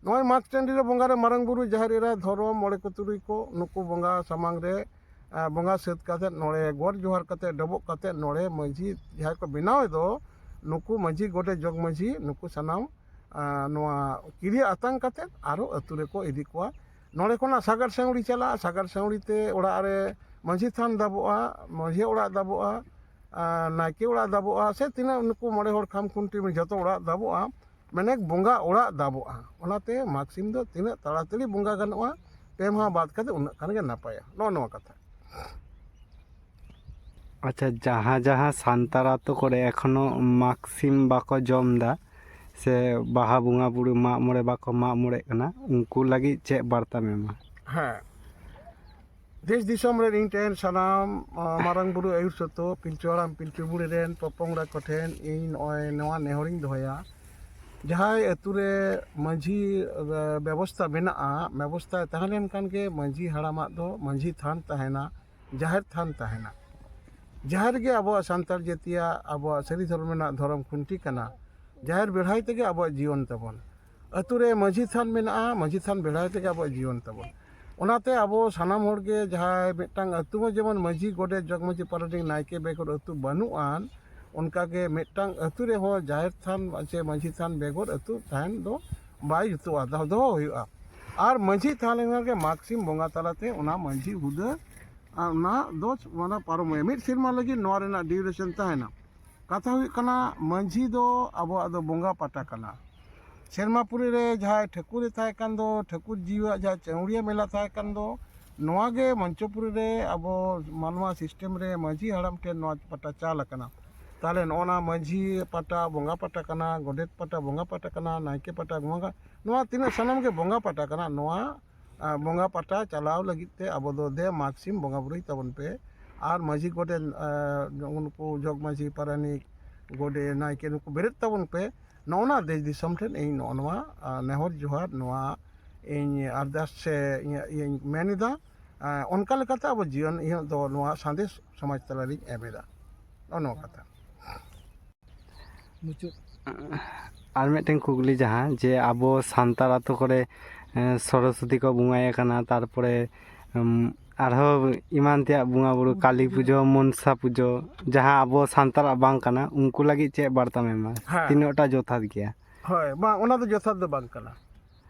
ᱱᱚᱜᱼᱚᱭ ᱢᱟᱜᱽ ᱴᱟᱺᱰᱤ ᱨᱮ ᱵᱚᱸᱜᱟ ᱨᱮ ᱢᱟᱨᱟᱝ ᱵᱩᱨᱩ, ᱡᱟᱦᱮᱨ ᱮᱨᱟ, ᱫᱷᱚᱨᱚᱢ, ᱢᱚᱬᱮ ᱠᱚ ᱛᱩᱨᱩᱭ ᱠᱚ, ᱱᱩᱠᱩ ᱵᱚᱸᱜᱟ ᱥᱟᱢᱟᱝ ᱨᱮ, ᱮ, ᱵᱚᱸᱜᱟ ᱥᱟᱹᱛ ᱠᱟᱛᱮ, ᱱᱚᱰᱮ ᱜᱚᱰ ᱡᱚᱦᱟᱨ ᱠᱟᱛᱮ, ᱰᱚᱵᱚᱜ ᱠᱟᱛᱮ, ᱱᱚᱰᱮ ᱢᱟᱹᱡᱷᱤ ᱡᱟᱦᱟᱸᱭ ᱠᱚ ᱵᱮᱱᱟᱣ ᱫᱚ, ᱱᱩᱠᱩ ᱢᱟᱹᱡᱷᱤ, ᱜᱚᱰᱮᱛ, ᱡᱚᱜᱽ ᱢᱟᱹᱡᱷᱤ, ᱱᱩᱠᱩ ᱥᱟᱱᱟᱢ, ᱮ, ᱱᱚᱣᱟ ᱠᱤᱨᱭᱟᱹ ᱟᱛᱟᱝ ᱠᱟᱛᱮ ᱟᱨᱚ ᱟᱹᱛᱩ ᱨᱮᱠᱚ ᱤᱫᱤ ᱠᱚᱣᱟ᱾ ᱱᱚᱰᱮ ᱠᱷᱚᱱᱟᱜ ᱥᱟᱜᱟᱲ ᱥᱟᱹᱣᱲᱤ ᱪᱟᱞᱟᱜᱼᱟ, ᱥᱟᱜᱟᱲ ᱥᱟᱹᱣᱲᱤ ᱛᱮ ᱚᱲᱟᱜ ᱨᱮ ᱢᱟᱹᱡᱷᱤ ᱛᱷᱟᱱ ᱫᱟᱵᱚᱜᱼᱟ, ᱢᱟᱹᱡᱷᱤ ᱚᱲᱟᱜ ᱫᱟᱵᱚᱜᱼᱟ᱾ ᱟᱨ ᱱᱟᱭᱠᱮ ᱚᱲᱟᱜ ᱫᱟᱵᱚᱜᱼᱟ, ᱥᱮ ᱛᱤᱱᱟᱹᱜ ᱱᱩᱠᱩ ᱢᱚᱬᱮ ᱦᱚᱲ ᱠᱷᱟᱢ ᱠᱷᱩᱱᱴᱤ ᱡᱷᱚᱛᱚ ᱚᱲᱟᱜ ᱫᱟᱵᱚᱜᱼᱟ, ᱢᱟᱱᱮ ᱵᱚᱸᱜᱟ ᱚᱲᱟᱜ ᱫᱟᱵᱚᱜᱼᱟ᱾ ᱚᱱᱟᱛᱮ ᱢᱟᱜᱽ ᱥᱤᱢ ᱫᱚ ᱛᱤᱱᱟᱹᱜ ᱛᱟᱲᱟᱛᱟᱲᱤ ᱵᱚᱸᱜᱟ ᱜᱟᱱᱚᱜᱼᱟ, ᱯᱮ ᱢᱟᱦᱟ ᱵᱟᱫ ᱠᱟᱛᱮ ᱩᱱᱟᱹᱜ ᱠᱷᱟᱱ ᱜᱮ ᱱᱟᱯᱟᱭᱟ᱾ ᱱᱚᱜᱼᱚ ᱱᱚᱣᱟ ᱠᱟᱛᱷᱟ᱾ ᱟᱪᱪᱷᱟ, ᱡᱟᱦᱟᱸ ᱡᱟᱦᱟᱸ ᱥᱟᱱᱛᱟᱲ ᱟᱛᱳ ᱠᱚᱨᱮ ᱮᱠᱷᱚᱱᱳ ᱢᱟᱜᱽ ᱥᱤᱢ ᱵᱟᱠᱚ ᱡᱚᱢ ᱮᱫᱟ, ᱥᱮ ᱵᱟᱦᱟ ᱵᱚᱸᱜᱟ ᱵᱩᱨᱩ, ᱢᱟᱜ ᱢᱚᱬᱮ ᱵᱟᱠᱚ ᱢᱟᱜ ᱢᱚᱬᱮᱜ ᱠᱟᱱᱟ, ᱩᱱᱠᱩ ᱞᱟᱹᱜᱤᱫ ᱪᱮᱫ ᱵᱟᱨᱛᱟᱢ ᱮᱢᱟ? ᱦᱮᱸ, ᱫᱮᱥ ᱫᱤᱥᱚᱢ ᱨᱮ ᱤᱧ ᱴᱷᱮᱱ ᱥᱟᱱᱟᱢ ᱢᱟᱨᱟᱝ ᱵᱩᱨᱩ ᱟᱹᱭᱩᱨ ᱥᱚᱛᱚ, ᱯᱤᱞᱪᱩ ᱦᱟᱲᱟᱢ ᱯᱤᱞᱪᱩ ᱵᱩᱲᱦᱤ ᱨᱮᱱ ᱯᱚᱯᱚᱝᱲᱟ ᱠᱚᱴᱷᱮᱱ ᱤᱧ ᱱᱚᱜᱼᱚᱭ ᱱᱚᱣᱟ ᱱᱮᱦᱚᱨᱤᱧ ᱫᱚᱦᱚᱭᱟ, ᱡᱟᱦᱟᱸᱭ ᱟᱹᱛᱩ ᱨᱮ ᱢᱟᱹᱡᱷᱤ ᱵᱮᱵᱚᱥᱛᱟ ᱢᱮᱱᱟᱜᱼᱟ, ᱵᱮᱵᱚᱥᱛᱟ ᱛᱟᱦᱮᱸ ᱞᱮᱱᱠᱷᱟᱱ ᱜᱮ ᱢᱟᱹᱡᱷᱤ ᱦᱟᱲᱟᱢᱟᱜ ᱫᱚ ᱢᱟᱹᱡᱷᱤ ᱛᱷᱟᱱ ᱛᱟᱦᱮᱱᱟ, ᱡᱟᱦᱮᱨ ᱛᱷᱟᱱ ᱛᱟᱦᱮᱱᱟ᱾ ᱡᱟᱦᱮᱨ ᱜᱮ ᱟᱵᱚᱣᱟᱜ ᱥᱟᱱᱛᱟᱲ ᱡᱟᱹᱛᱤᱭᱟᱜ, ᱟᱵᱚᱣᱟᱜ ᱥᱟᱹᱨᱤ ᱫᱷᱚᱨᱚᱢ ᱨᱮᱱᱟᱜ ᱫᱷᱚᱨᱚᱢ ᱠᱷᱩᱱᱴᱤ ᱠᱟᱱᱟ᱾ ᱡᱟᱦᱮᱨ ᱵᱮᱲᱦᱟᱭ ᱛᱮᱜᱮ ᱟᱵᱚᱣᱟᱜ ᱡᱤᱭᱚᱱ ᱛᱟᱵᱚᱱ᱾ ᱟᱹᱛᱩ ᱨᱮ ᱢᱟᱹᱡᱷᱤ ᱛᱷᱟᱱ ᱢᱮᱱᱟᱜᱼᱟ, ᱢᱟᱹᱡᱷᱤ ᱛᱷᱟᱱ ᱵᱮᱲᱦᱟᱭ ᱛᱮᱜᱮ ᱟᱵᱚᱣᱟᱜ ᱡᱤᱭᱚᱱ ᱛᱟᱵᱚᱱ᱾ ᱚᱱᱟᱛᱮ ᱟᱵᱚ ᱥᱟᱱᱟᱢ ᱦᱚᱲ ᱜᱮ ᱡᱟᱦᱟᱸᱭ ᱢᱤᱫᱴᱟᱝ ᱟᱹᱛᱩ ᱦᱚᱸ ᱡᱮᱢᱚᱱ ᱢᱟᱹᱡᱷᱤ, ᱜᱚᱰᱮᱛ, ᱡᱚᱜᱽ ᱢᱟᱹᱡᱷᱤ, ᱯᱟᱨᱟᱱᱤᱠ, ᱱᱟᱭᱠᱮ ᱵᱮᱜᱚᱨ ᱟᱹᱛᱩ ᱵᱟᱹᱱᱩᱜ ᱟᱱ, ᱚᱱᱠᱟᱜᱮ ᱢᱤᱫᱴᱟᱝ ᱟᱹᱛᱩ ᱨᱮᱦᱚᱸ ᱡᱟᱦᱮᱨ ᱛᱷᱟᱱ ᱥᱮ ᱢᱟᱹᱡᱷᱤ ᱛᱷᱟᱱ ᱵᱮᱜᱚᱨ ᱟᱹᱛᱩ ᱛᱟᱦᱮᱱ ᱫᱚ ᱵᱟᱭ ᱡᱩᱛᱩᱜᱼᱟ, ᱫᱚᱦᱚ ᱫᱚᱦᱚ ᱦᱩᱭᱩᱜᱼᱟ᱾ ᱟᱨ ᱢᱟᱹᱡᱷᱤ ᱛᱟᱦᱮᱸ ᱞᱮᱱᱠᱷᱟᱱ ᱜᱮ ᱢᱟᱜᱽ ᱥᱤᱢ ᱵᱚᱸᱜᱟ ᱛᱟᱞᱟᱛᱮ ᱚᱱᱟ ᱢᱟᱹᱡᱷᱤ ᱦᱩᱫᱟᱹ, ᱟᱨ ᱚᱱᱟ ᱫᱚ ᱢᱟᱱᱮ ᱯᱟᱨᱚᱢᱚᱜᱼᱟ᱾ ᱢᱤᱫ ᱥᱮᱨᱢᱟ ᱞᱟᱹᱜᱤᱫ ᱱᱚᱣᱟ ᱨᱮᱱᱟᱜ ᱰᱤᱭᱩᱨᱮᱥᱚᱱ ᱛᱟᱦᱮᱱᱟ᱾ ᱠᱟᱛᱷᱟ ᱦᱩᱭᱩᱜ ᱠᱟᱱᱟ, ᱢᱟᱹᱡᱷᱤ ᱫᱚ ᱟᱵᱚᱣᱟᱜ ᱫᱚ ᱵᱚᱸᱜᱟ ᱯᱟᱴᱟ ᱠᱟᱱᱟ᱾ ᱥᱮᱨᱢᱟᱯᱩᱨᱤ ᱨᱮ ᱡᱟᱦᱟᱸᱭ ᱴᱷᱟᱹᱠᱩᱨᱮ ᱛᱟᱦᱮᱸ ᱠᱟᱱ ᱫᱚ, ᱴᱷᱟᱹᱠᱩᱨ ᱡᱤᱣᱤᱭᱟᱜ ᱡᱟᱦᱟᱸ ᱪᱟᱹᱣᱲᱤᱭᱟᱹ ᱢᱮᱞᱟ ᱛᱟᱦᱮᱸ ᱠᱟᱱ ᱫᱚ, ᱱᱚᱣᱟ ᱜᱮ ᱢᱚᱧᱪᱚᱯᱩᱨᱤ ᱨᱮ ᱟᱵᱚ ᱢᱟᱱᱣᱟ ᱥᱤᱥᱴᱮᱢ ᱨᱮ ᱢᱟᱹᱡᱷᱤ ᱦᱟᱲᱟᱢ ᱴᱷᱮᱱ ᱱᱚᱣᱟ ᱯᱟᱴᱟ ᱪᱟᱞ ᱟᱠᱟᱱᱟ᱾ ᱛᱟᱦᱚᱞᱮ ᱱᱚᱜᱼᱚ ᱱᱟ ᱢᱟᱹᱡᱷᱤ ᱯᱟᱴᱟ ᱵᱚᱸᱜᱟ ᱯᱟᱴᱟ ᱠᱟᱱᱟ, ᱜᱚᱰᱮᱛ ᱯᱟᱴᱟ ᱵᱚᱸᱜᱟ ᱯᱟᱴᱟ ᱠᱟᱱᱟ, ᱱᱟᱭᱠᱮ ᱯᱟᱴᱟ ᱵᱚᱸᱜᱟ, ᱱᱚᱣᱟ ᱛᱤᱱᱟᱹᱜ ᱥᱟᱱᱟᱢ ᱜᱮ ᱵᱚᱸᱜᱟ ᱯᱟᱴᱟ ᱠᱟᱱᱟ᱾ ᱱᱚᱣᱟ ᱟᱨ ᱵᱚᱸᱜᱟ ᱯᱟᱴᱟ ᱪᱟᱞᱟᱣ ᱞᱟᱹᱜᱤᱫ ᱛᱮ ᱟᱵᱚ ᱫᱚ ᱫᱮ ᱢᱟᱜᱽ ᱥᱤᱢ ᱵᱚᱸᱜᱟ ᱵᱩᱨᱩᱭ ᱛᱟᱵᱚᱱ ᱯᱮ᱾ ᱟᱨ ᱢᱟᱹᱡᱷᱤ ᱜᱚᱰᱮᱛ, ᱟᱨ ᱱᱩᱠᱩ ᱡᱚᱜᱽ ᱢᱟᱹᱡᱷᱤ, ᱯᱟᱨᱟᱱᱤᱠ, ᱜᱚᱰᱮᱛ, ᱱᱟᱭᱠᱮ, ᱱᱩᱠᱩ ᱵᱮᱨᱮᱫ ᱛᱟᱵᱚᱱ ᱯᱮ᱾ ᱱᱚᱜᱼᱚ ᱱᱟ ᱫᱮᱥ ᱫᱤᱥᱚᱢ ᱴᱷᱮᱱ ᱤᱧ ᱱᱚᱜᱼᱚ ᱱᱚᱣᱟ, ᱟᱨ, ᱱᱮᱦᱚᱨ ᱡᱚᱦᱟᱨ, ᱱᱚᱣᱟ ᱤᱧ ᱟᱨᱫᱟᱥ ᱥᱮ ᱤᱧᱟᱹᱜ ᱤᱭᱟᱹᱧ ᱢᱮᱱ ᱮᱫᱟ᱾ ᱟᱨ ᱚᱱᱠᱟ ᱞᱮᱠᱟᱛᱮ ᱟᱵᱚ ᱡᱤᱭᱚᱱ ᱤᱧᱟᱹᱜ ᱫᱚ ᱱᱚᱣᱟ ᱥᱟᱸᱫᱮᱥ ᱥᱚᱢᱟᱡᱽ ᱛᱟᱞᱟᱨᱤᱧ ᱮᱢ ᱮᱫᱟ᱾ ᱱᱚᱜᱼᱚ ᱱᱚᱣᱟ ᱠᱟᱛᱷᱟ᱾ ᱢᱩᱪᱟᱹᱫ᱾ ᱟᱨ ᱢᱤᱫᱴᱮᱱ ᱠᱩᱠᱞᱤ, ᱡᱟᱦᱟᱸ ᱡᱮ ᱟᱵᱚ ᱥᱟᱱᱛᱟᱲ ᱟᱛᱳ ᱠᱚᱨᱮ, ᱮᱸ, ᱥᱚᱨᱚᱥᱚᱛᱤ ᱠᱚ ᱵᱚᱸᱜᱟᱭᱮ ᱠᱟᱱᱟ, ᱛᱟᱨᱯᱚᱨᱮ, ᱩᱢ, ᱟᱨᱦᱚᱸ ᱮᱢᱟᱱ ᱛᱮᱭᱟᱜ ᱵᱚᱸᱜᱟ ᱵᱩᱨᱩ, ᱠᱟᱹᱞᱤ ᱯᱩᱡᱟᱹ, ᱢᱚᱱᱥᱟ ᱯᱩᱡᱟᱹ, ᱡᱟᱦᱟᱸ ᱟᱵᱚ ᱥᱟᱱᱛᱟᱲᱟᱜ ᱵᱟᱝ ᱠᱟᱱᱟ, ᱩᱱᱠᱩ ᱞᱟᱹᱜᱤᱫ ᱪᱮᱫ ᱵᱟᱨᱛᱟᱢ ᱮᱢᱟ? ᱦᱮᱸ᱾ ᱛᱤᱱᱟᱹᱜ ᱴᱟ ᱡᱚᱛᱷᱟᱛ ᱜᱮᱭᱟ? ᱦᱳᱭ, ᱵᱟᱝ, ᱚᱱᱟ ᱫᱚ ᱡᱚᱛᱷᱟᱛ ᱫᱚ ᱵᱟᱝ ᱠᱟᱱᱟ᱾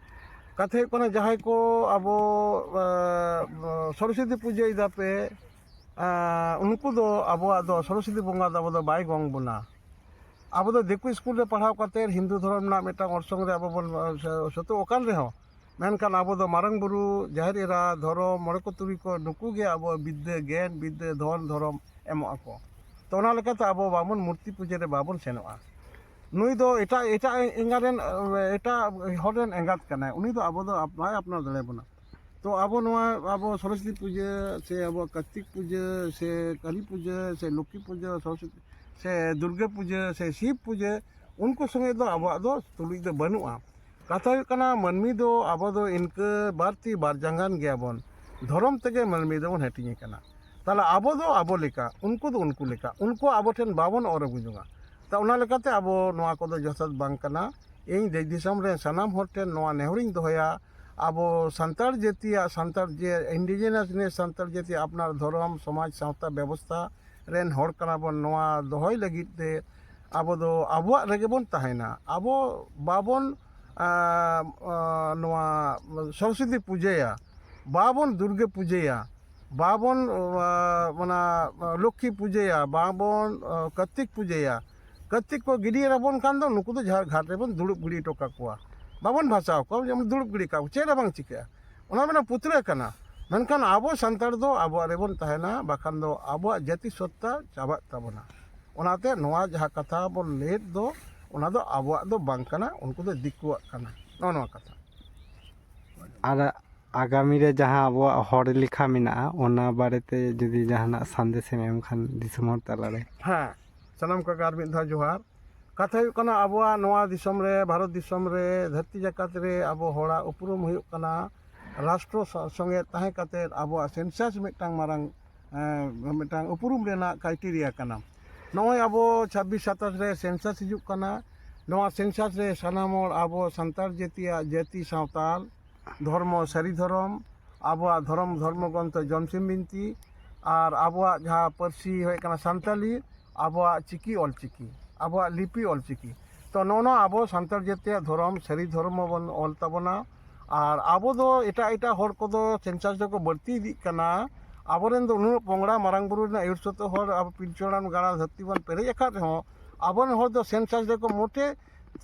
ᱠᱟᱛᱷᱟ ᱦᱩᱭᱩᱜ ᱠᱟᱱᱟ, ᱡᱟᱦᱟᱸᱭ ᱠᱚ ᱟᱵᱚ, ᱮᱸ, ᱥᱚᱨᱚᱥᱚᱛᱤ ᱯᱩᱡᱟᱹᱭ ᱫᱟᱯᱮ, ᱟᱸ, ᱩᱱᱠᱩ ᱫᱚ ᱟᱵᱚᱣᱟᱜ ᱫᱚ ᱥᱚᱨᱚᱥᱚᱛᱤ ᱵᱚᱸᱜᱟ ᱫᱚ ᱟᱵᱚ ᱫᱚ ᱵᱟᱭ ᱜᱚᱝ ᱵᱚᱱᱟ᱾ ᱟᱵᱚ ᱫᱚ ᱫᱤᱠᱩ ᱥᱠᱩᱞ ᱨᱮ ᱯᱟᱲᱦᱟᱣ ᱠᱟᱛᱮ ᱦᱤᱱᱫᱩ ᱫᱷᱚᱨᱚᱢ ᱨᱮᱱᱟᱜ ᱢᱤᱫᱴᱟᱝ ᱚᱨᱥᱚᱝ ᱨᱮ ᱟᱵᱚ ᱵᱚᱱ, ᱟᱸ, ᱥᱮ-, ᱥᱮᱛᱚᱜ ᱟᱠᱟᱱ ᱨᱮᱦᱚᱸ, ᱢᱮᱱᱠᱷᱟᱱ ᱟᱵᱚ ᱫᱚ ᱢᱟᱨᱟᱝ ᱵᱩᱨᱩ, ᱡᱟᱦᱮᱨ ᱮᱨᱟ, ᱫᱷᱚᱨᱚᱢ, ᱢᱚᱬᱮ ᱠᱚ ᱛᱩᱨᱩᱭ ᱠᱚ, ᱱᱩᱠᱩ ᱜᱮ ᱟᱵᱚ ᱵᱤᱫᱽᱫᱟᱹ, ᱜᱮᱭᱟᱱ, ᱵᱤᱫᱽᱫᱟᱹ, ᱫᱷᱚᱱ, ᱫᱷᱚᱨᱚᱢ ᱮᱢᱚᱜ ᱟᱠᱚ᱾ ᱛᱚ, ᱚᱱᱟ ᱞᱮᱠᱟᱛᱮ ᱟᱵᱚ ᱵᱟᱵᱚᱱ ᱢᱩᱨᱛᱤ ᱯᱩᱡᱟᱹ ᱨᱮ ᱵᱟᱵᱚᱱ ᱥᱮᱱᱚᱜᱼᱟ᱾ ᱱᱩᱭ ᱫᱚ ᱮᱴᱟᱜ, ᱮᱴᱟᱜ ᱮᱸᱜᱟ ᱨᱮᱱ, ᱮᱴᱟᱜ ᱦᱚᱲ ᱨᱮᱱ ᱮᱸᱜᱟᱛ ᱠᱟᱱᱟᱭ, ᱩᱱᱤ ᱫᱚ ᱟᱵᱚ ᱫᱚ ᱵᱟᱭ ᱟᱯᱱᱟᱨ ᱫᱟᱲᱮᱭᱟᱵᱚᱱᱟ᱾ ᱛᱚ, ᱟᱵᱚ ᱱᱚᱣᱟ, ᱟᱵᱚ ᱥᱚᱨᱚᱥᱚᱛᱤ ᱯᱩᱡᱟᱹ ᱥᱮ ᱟᱵᱚ ᱠᱟᱨᱛᱤᱠ ᱯᱩᱡᱟᱹ ᱥᱮ ᱠᱟᱹᱞᱤ ᱯᱩᱡᱟᱹ ᱥᱮ ᱞᱚᱠᱠᱷᱤ ᱯᱩᱡᱟᱹ, ᱥᱚᱨᱚᱥᱚᱛᱤ ᱥᱮ ᱫᱩᱨᱜᱟᱹ ᱯᱩᱡᱟᱹ ᱥᱮ ᱥᱤᱵ ᱯᱩᱡᱟᱹ, ᱩᱱᱠᱩ ᱥᱚᱸᱜᱮ ᱫᱚ ᱟᱵᱚᱣᱟᱜ ᱫᱚ ᱛᱩᱞᱩᱡ ᱫᱚ ᱵᱟᱹᱱᱩᱜᱼᱟ᱾ ᱠᱟᱛᱷᱟ ᱦᱩᱭᱩᱜ ᱠᱟᱱᱟ, ᱢᱟᱹᱱᱢᱤ ᱫᱚ ᱟᱵᱚ ᱫᱚ ᱤᱱᱠᱟᱹ ᱵᱟᱨ ᱛᱤ ᱵᱟᱨ ᱡᱟᱸᱜᱟᱱ ᱜᱮᱭᱟᱵᱚᱱ᱾ ᱫᱷᱚᱨᱚᱢ ᱛᱮᱜᱮ ᱢᱟᱹᱱᱢᱤ ᱫᱚᱵᱚᱱ ᱦᱟᱹᱴᱤᱧ ᱟᱠᱟᱱᱟ᱾ ᱛᱟᱦᱞᱮ ᱟᱵᱚ ᱫᱚ ᱟᱵᱚ ᱞᱮᱠᱟ, ᱩᱱᱠᱩ ᱫᱚ ᱩᱱᱠᱩ ᱞᱮᱠᱟ, ᱩᱱᱠᱩ ᱟᱵᱚ ᱴᱷᱮᱱ ᱵᱟᱵᱚᱱ ᱚᱨ ᱟᱹᱜᱩ ᱡᱚᱝᱟ᱾ ᱛᱟ ᱚᱱᱟ ᱞᱮᱠᱟᱛᱮ ᱟᱵᱚ ᱱᱚᱣᱟ ᱠᱚᱫᱚ ᱡᱚᱛᱷᱟᱛ ᱵᱟᱝ ᱠᱟᱱᱟ᱾ ᱤᱧ ᱫᱮᱥ ᱫᱤᱥᱚᱢ ᱨᱮᱱ ᱥᱟᱱᱟᱢ ᱦᱚᱲ ᱴᱷᱮᱱ ᱱᱚᱣᱟ ᱱᱮᱦᱚᱨᱤᱧ ᱫᱚᱦᱚᱭᱟ, ᱟᱵᱚ ᱥᱟᱱᱛᱟᱲ ᱡᱟᱹᱛᱤᱭᱟᱜ, ᱥᱟᱱᱛᱟᱲ ᱡᱮ indigenous ᱱᱮᱥ ᱥᱟᱱᱛᱟᱲ ᱡᱟᱹᱛᱤ ᱟᱯᱱᱟᱨ ᱫᱷᱚᱨᱚᱢ, ᱥᱚᱢᱟᱡᱽ, ᱥᱟᱶᱛᱟ ᱵᱮᱵᱚᱥᱛᱷᱟ ᱨᱮᱱ ᱦᱚᱲ ᱠᱟᱱᱟ ᱵᱚᱱ᱾ ᱱᱚᱣᱟ ᱫᱚᱦᱚᱭ ᱞᱟᱹᱜᱤᱫ ᱛᱮ ᱟᱵᱚ ᱫᱚ ᱟᱵᱚᱣᱟᱜ ᱨᱮᱜᱮ ᱵᱚᱱ ᱛᱟᱦᱮᱱᱟ᱾ ᱟᱵᱚ ᱵᱟᱵᱚᱱ, ᱟᱸ, ᱟᱸ, ᱱᱚᱣᱟ ᱥᱚᱨᱚᱥᱚᱛᱤ ᱯᱩᱡᱟᱹᱭᱟ, ᱵᱟᱵᱚᱱ ᱫᱩᱨᱜᱟᱹ ᱯᱩᱡᱟᱹᱭᱟ, ᱵᱟᱵᱚᱱ, ᱟᱸ, ᱚᱱᱟ ᱞᱚᱠᱠᱷᱤ ᱯᱩᱡᱟᱹᱭᱟ, ᱵᱟᱵᱚᱱ, ᱟᱸ, ᱠᱟᱨᱛᱤᱠ ᱯᱩᱡᱟᱹᱭᱟ᱾ ᱠᱟᱨᱛᱤᱠ ᱠᱚ ᱜᱤᱰᱤ ᱨᱮᱵᱚᱱ ᱠᱷᱟᱱ ᱫᱚ ᱱᱩᱠᱩ ᱫᱚ ᱡᱟᱦᱟᱸ ᱜᱷᱟᱴ ᱨᱮᱵᱚᱱ ᱫᱩᱲᱩᱵ ᱜᱤᱰᱤ ᱦᱚᱴᱚ ᱠᱟᱠᱚᱣᱟ, ᱵᱟᱵᱚᱱ ᱵᱷᱟᱥᱟᱣ ᱠᱚᱣᱟ, ᱡᱮᱢᱚᱱ ᱫᱩᱲᱩᱵ ᱜᱤᱰᱤ ᱠᱟᱠᱚ, ᱪᱮᱫ ᱦᱚᱸ ᱵᱟᱝ ᱪᱤᱠᱟᱹᱜᱼᱟ᱾ ᱚᱱᱟ ᱢᱟᱱᱮ ᱯᱩᱛᱲᱟᱹ ᱠᱟᱱᱟ᱾ ᱢᱮᱱᱠᱷᱟᱱ ᱟᱵᱚ ᱥᱟᱱᱛᱟᱲ ᱫᱚ ᱟᱵᱚᱣᱟᱜ ᱨᱮᱵᱚᱱ ᱛᱟᱦᱮᱱᱟ, ᱵᱟᱠᱷᱟᱱ ᱫᱚ ᱟᱵᱚᱣᱟᱜ ᱡᱟᱹᱛᱤ ᱥᱚᱛᱛᱟ ᱪᱟᱵᱟᱜ ᱛᱟᱵᱚᱱᱟ᱾ ᱚᱱᱟᱛᱮ ᱱᱚᱣᱟ ᱡᱟᱦᱟᱸ ᱠᱟᱛᱷᱟ ᱵᱚᱱ ᱞᱟᱹᱭᱮᱫ ᱫᱚ, ᱚᱱᱟ ᱫᱚ ᱟᱵᱚᱣᱟᱜ ᱫᱚ ᱵᱟᱝ ᱠᱟᱱᱟ, ᱩᱱᱠᱩ ᱫᱚ ᱫᱤᱠᱩᱣᱟᱜ ᱠᱟᱱᱟ᱾ ᱱᱚᱜᱼᱚ ᱱᱚᱣᱟ ᱠᱟᱛᱷᱟ᱾ ᱟᱨ ᱟᱜᱟᱢᱤ ᱨᱮ ᱡᱟᱦᱟᱸ ᱟᱵᱚᱣᱟᱜ ᱦᱚᱲ ᱞᱮᱠᱷᱟ ᱢᱮᱱᱟᱜᱼᱟ, ᱚᱱᱟ ᱵᱟᱨᱮᱛᱮ ᱡᱩᱫᱤ ᱡᱟᱦᱟᱱᱟᱜ ᱥᱟᱸᱫᱮᱥ ᱮᱢ ᱮᱢ ᱠᱷᱟᱱ ᱫᱤᱥᱚᱢ ᱦᱚᱲ ᱛᱟᱞᱟᱨᱮ᱾ ᱦᱮᱸ, ᱥᱟᱱᱟᱢ ᱠᱚᱜᱮ ᱟᱨ ᱢᱤᱫ ᱫᱷᱟᱣ ᱡᱚᱦᱟᱨ᱾ ᱠᱟᱛᱷᱟ ᱦᱩᱭᱩᱜ ᱠᱟᱱᱟ, ᱟᱵᱚᱣᱟᱜ ᱱᱚᱣᱟ ᱫᱤᱥᱚᱢ ᱨᱮ, ᱵᱷᱟᱨᱚᱛ ᱫᱤᱥᱚᱢ ᱨᱮ, ᱫᱷᱟᱹᱨᱛᱤ ᱡᱟᱠᱟᱛ ᱨᱮ ᱟᱵᱚ ᱦᱚᱲᱟᱜ ᱩᱯᱨᱩᱢ ᱦᱩᱭᱩᱜ ᱠᱟᱱᱟ ᱨᱟᱥᱴᱨᱚ ᱥᱟ-, ᱥᱚᱸᱜᱮ ᱛᱟᱦᱮᱸ ᱠᱟᱛᱮᱫ ᱟᱵᱚᱣᱟᱜ census ᱢᱤᱫᱴᱟᱝ ᱢᱟᱨᱟᱝ, ᱮᱸ, ᱢᱤᱫᱴᱟᱝ ᱩᱯᱨᱩᱢ ᱨᱮᱱᱟᱜ criteria ᱠᱟᱱᱟ᱾ ᱱᱚᱜᱼᱚᱭ ᱟᱵᱚ ᱪᱷᱟᱵᱵᱤᱥ ᱥᱟᱛᱟᱥ ᱨᱮ census ᱦᱤᱡᱩᱜ ᱠᱟᱱᱟ᱾ ᱱᱚᱣᱟ census ᱨᱮ ᱥᱟᱱᱟᱢ ᱦᱚᱲ ᱟᱵᱚ ᱥᱟᱱᱛᱟᱲ ᱡᱟᱹᱛᱤᱭᱟᱜ ᱡᱟᱹᱛᱤ ᱥᱟᱶᱛᱟᱞ, ᱫᱷᱚᱨᱢᱚ ᱥᱟᱹᱨᱤ ᱫᱷᱚᱨᱚᱢ, ᱟᱵᱚᱣᱟᱜ ᱫᱷᱚᱨᱚᱢ ᱫᱷᱚᱨᱢᱚ ᱜᱨᱚᱱᱛᱷᱚ ᱡᱚᱢᱥᱤᱢ ᱵᱤᱱᱛᱤ, ᱟᱨ ᱟᱵᱚᱣᱟᱜ ᱡᱟᱦᱟᱸ ᱯᱟᱹᱨᱥᱤ ᱦᱩᱭᱩᱜ ᱠᱟᱱᱟ ᱥᱟᱱᱛᱟᱞᱤ, ᱟᱵᱚᱣᱟᱜ ᱪᱤᱠᱤ ᱚᱞᱪᱤᱠᱤ, ᱟᱵᱚᱣᱟᱜ ᱞᱤᱯᱤ ᱚᱞᱪᱤᱠᱤ᱾ ᱛᱚ, ᱱᱚᱜᱼᱚ ᱱᱚᱣᱟ ᱟᱵᱚ ᱥᱟᱱᱛᱟᱲ ᱡᱟᱹᱛᱤᱭᱟᱜ ᱫᱷᱚᱨᱚᱢ, ᱥᱟᱹᱨᱤ ᱫᱷᱚᱨᱚᱢ ᱵᱚᱱ ᱚᱞ ᱛᱟᱵᱚᱱᱟ᱾ ᱟᱨ ᱟᱵᱚ ᱫᱚ ᱮᱴᱟᱜ ᱮᱴᱟᱜ ᱦᱚᱲ ᱠᱚᱫᱚ census ᱫᱚᱠᱚ ᱵᱟᱹᱲᱛᱤ ᱤᱫᱤᱜ ᱠᱟᱱᱟ, ᱟᱵᱚᱨᱮᱱ ᱫᱚ ᱩᱱᱟᱹᱜ ᱯᱚᱝᱲᱟ ᱢᱟᱨᱟᱝ ᱵᱩᱨᱩ ᱨᱮᱱᱟᱜ ᱟᱹᱭᱩᱨ ᱥᱚᱛᱮ ᱦᱚᱲ ᱟᱵᱚ ᱯᱤᱞᱪᱩ ᱦᱟᱲᱟᱢ ᱜᱟᱲᱟ ᱫᱷᱟᱹᱨᱛᱤ ᱵᱚᱱ ᱯᱮᱨᱮᱡ ᱟᱠᱟᱫ ᱨᱮᱦᱚᱸ, ᱟᱵᱚᱨᱮᱱ ᱦᱚᱲ ᱫᱚ ᱥᱮᱱᱥᱟᱥ ᱨᱮᱠᱚ ᱢᱚᱴᱮ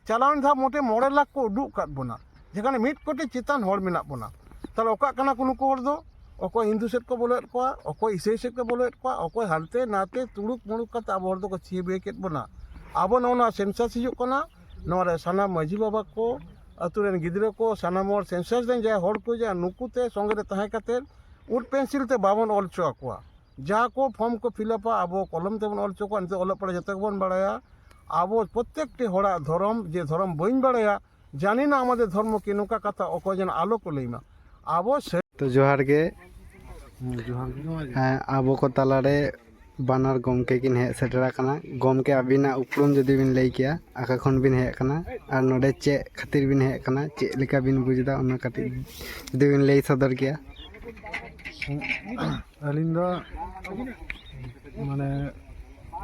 ᱪᱟᱞᱟᱣᱮᱱ ᱫᱷᱟᱣ ᱢᱚᱴᱮ ᱢᱚᱬᱮ ᱞᱟᱠᱷ ᱠᱚ ᱩᱰᱩᱠ ᱟᱠᱟᱫ ᱵᱚᱱᱟ, ᱡᱮᱠᱷᱟᱱᱮ ᱢᱤᱫ ᱠᱳᱴᱤ ᱪᱮᱛᱟᱱ ᱦᱚᱲ ᱢᱮᱱᱟᱜ ᱵᱚᱱᱟ᱾ ᱛᱟᱦᱚᱞᱮ ᱚᱠᱟᱜ ᱠᱟᱱᱟ ᱠᱚ ᱱᱩᱠᱩ ᱦᱚᱲ ᱫᱚ? ᱚᱠᱚᱭ ᱦᱤᱱᱫᱩ ᱥᱮᱫ ᱠᱚ ᱵᱚᱞᱚᱭᱮᱫ ᱠᱚᱣᱟ, ᱚᱠᱚᱭ ᱤᱥᱟᱹᱭ ᱥᱮᱫ ᱠᱚ ᱵᱚᱞᱚᱭᱮᱫ ᱠᱚᱣᱟ, ᱚᱠᱚᱭ ᱦᱟᱱᱛᱮ ᱱᱟᱛᱮ ᱛᱩᱲᱩᱠ ᱢᱩᱲᱩᱠ ᱠᱟᱛᱮ ᱟᱵᱚ ᱦᱚᱲ ᱫᱚᱠᱚ ᱪᱷᱤᱭᱟᱹ ᱵᱤᱭᱟᱹ ᱠᱮᱫ ᱵᱚᱱᱟ᱾ ᱟᱵᱚ ᱱᱚᱜᱼᱚ ᱱᱚᱣᱟ ᱥᱮᱱᱥᱟᱥ ᱦᱤᱡᱩᱜ ᱠᱟᱱᱟ, ᱱᱚᱣᱟ ᱨᱮ ᱥᱟᱱᱟᱢ ᱢᱟᱹᱡᱷᱤ ᱵᱟᱵᱟ ᱠᱚ, ᱟᱹᱛᱩ ᱨᱮᱱ ᱜᱤᱫᱽᱨᱟᱹ ᱠᱚ, ᱥᱟᱱᱟᱢ ᱦᱚᱲ ᱥᱮᱱᱥᱟᱥ ᱨᱮᱱ ᱡᱟᱦᱟᱸᱭ ᱦᱚᱲ ᱠᱚ, ᱡᱟ ᱱᱩᱠᱩ ᱛᱮ ᱥᱚᱸᱜᱮ ᱨᱮ ᱛᱟᱦᱮᱸ ᱠᱟᱛᱮ ᱩᱰ ᱯᱮᱱᱥᱤᱞ ᱛᱮ ᱵᱟᱵᱚᱱ ᱚᱞ ᱦᱚᱪᱚ ᱟᱠᱚᱣᱟ᱾ ᱡᱟᱦᱟᱸ ᱠᱚ ᱯᱷᱚᱨᱢ ᱠᱚ ᱯᱷᱤᱞᱟᱯᱟ, ᱟᱵᱚ ᱠᱚᱞᱚᱢ ᱛᱮᱵᱚᱱ ᱚᱞ ᱦᱚᱪᱚ ᱠᱚᱣᱟ᱾ ᱱᱤᱛᱚᱜ ᱚᱞᱚᱜ ᱯᱟᱲᱦᱟᱜ ᱡᱚᱛᱚ ᱜᱮᱵᱚᱱ ᱵᱟᱲᱟᱭᱟ᱾ ᱟᱵᱚ ᱯᱨᱚᱛᱮᱠᱴᱤ ᱦᱚᱲᱟᱜ ᱫᱷᱚᱨᱚᱢ, ᱡᱮ ᱫᱷᱚᱨᱚᱢ ᱵᱟᱹᱧ ᱵᱟᱲᱟᱭᱟ, ᱡᱟᱱᱤ ᱱᱟ ᱟᱢᱟᱫᱮᱨ ᱫᱷᱚᱨᱢᱚ ᱠᱤ, ᱱᱚᱝᱠᱟ ᱠᱟᱛᱷᱟ ᱚᱠᱚᱭ ᱡᱮᱱᱚ ᱟᱞᱚ ᱠᱚ ᱞᱟᱹᱭ ᱢᱟ᱾ ᱟᱵᱚ ᱥᱮ- ᱛᱚ ᱡᱚᱦᱟᱨ ᱜᱮ᱾ ᱦᱮᱸ, ᱡᱚᱦᱟᱨ ᱜᱮ᱾ ᱦᱮᱸ, ᱟᱵᱚ ᱠᱚ ᱛᱟᱞᱟᱨᱮ ᱵᱟᱱᱟᱨ ᱜᱚᱢᱠᱮ ᱠᱤᱱ ᱦᱮᱡ ᱥᱮᱴᱮᱨ ᱟᱠᱟᱱᱟ᱾ ᱜᱚᱢᱠᱮ, ᱟᱹᱵᱤᱱᱟᱜ ᱩᱯᱨᱩᱢ ᱡᱩᱫᱤ ᱵᱤᱱ ᱞᱟᱹᱭ ᱠᱮᱭᱟ, ᱟᱠᱟ ᱠᱷᱚᱱ ᱵᱤᱱ ᱦᱮᱡ ᱟᱠᱟᱱᱟ ᱟᱨ ᱱᱚᱰᱮ ᱪᱮᱫ ᱠᱷᱟᱹᱛᱤᱨ ᱵᱤᱱ ᱦᱮᱡ ᱟᱠᱟᱱᱟ, ᱪᱮᱫ ᱞᱮᱠᱟ ᱵᱤᱱ ᱵᱩᱡᱽ ᱮᱫᱟ, ᱚᱱᱟ ᱠᱟᱹᱴᱤᱡ ᱡᱩᱫᱤ ᱵᱤᱱ ᱞᱟᱹᱭ ᱥᱚᱫᱚᱨ ᱠᱮᱭᱟ᱾ ᱟᱹᱞᱤᱧ ᱫᱚ ᱢᱟᱱᱮ